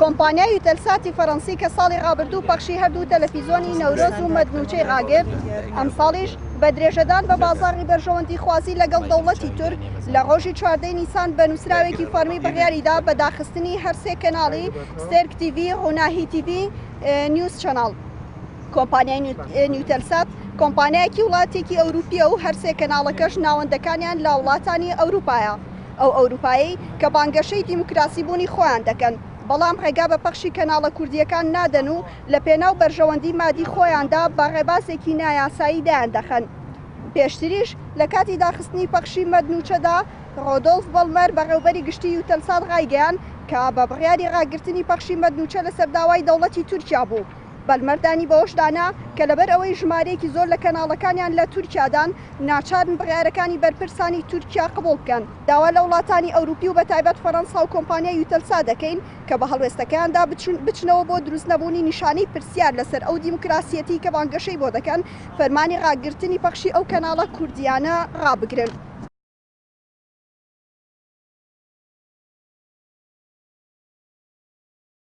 کۆمپانیای یوتەلساتی فەرەنسی کە ساڵی ڕابردوو پەخشی هەردوو تەلەفیزۆنی نەورۆز و مەدنوچەی ڕاگرت، ئەمساڵیش بە درێژەدان بە بازاڕی بەرژەوەندیخوازی لەگەڵ دەوڵەتی تورک لە ڕۆژی 14 نیسان بە نووسراوێکی فەڕمی بڕیاریدا بە داخستنی هەرسێ کەناڵی ستێرک تیڤی، ڕووناهی تیڤی، نیوز چەناڵ. کۆمپانیای نیوتەلسات کۆمپانیایەکی وڵاتێکی ئەوروپییە و هەرسێ کەناڵەکەش ناوەندەکانیان لە وڵاتانی ئەوروپایە. ئەو ئەوروپایەی کە بانگەشەی دیموکراسی بوونی خۆیان دەکەن، بەڵام ڕێگا بە پەخشی کەناڵە کوردییەکان نادەن و لە پێناو بەرژەوەندی مادی خۆیاندا بە ڕێبازێکی نایاسایی دایاندەخەن. پێشتریش لە کاتی داخستنی پەخشی مەد نوچەدا، ڕۆدۆڵف بەڵمەر بەڕێوبەری گشتی یوتەلسات ڕایگەیاند کە بە بڕیاری ڕاگرتنی پەخشی مەد نوچە لەسەر داوای دەوڵەتی تورکیا بوو. بەلمەر دانی بەوەشدا نا کە لەبەر ئەوەی ژمارەیەکی زۆر لە کەناڵەکانیان لە تورکیادان، ناچارن بڕیارەکانی بەرپرسانی تورکیا قبوڵ بکەن. داوا لە وڵاتانی ئەوروپی و بەتایبەت فەرەنسا و کۆمپانیای یوتەلسا دەکەین کە بە هەڵوێستەکەیاندا بچنەوە بۆ دروستنەبوونی نیشانەی پرسیار لەسەر ئەو دیموکراسیەتی کە بانگەشەی بۆ دەکەن، فەرمانی ڕاگرتنی پەخشی ئەو کەناڵە کوردییانە ڕابگرن.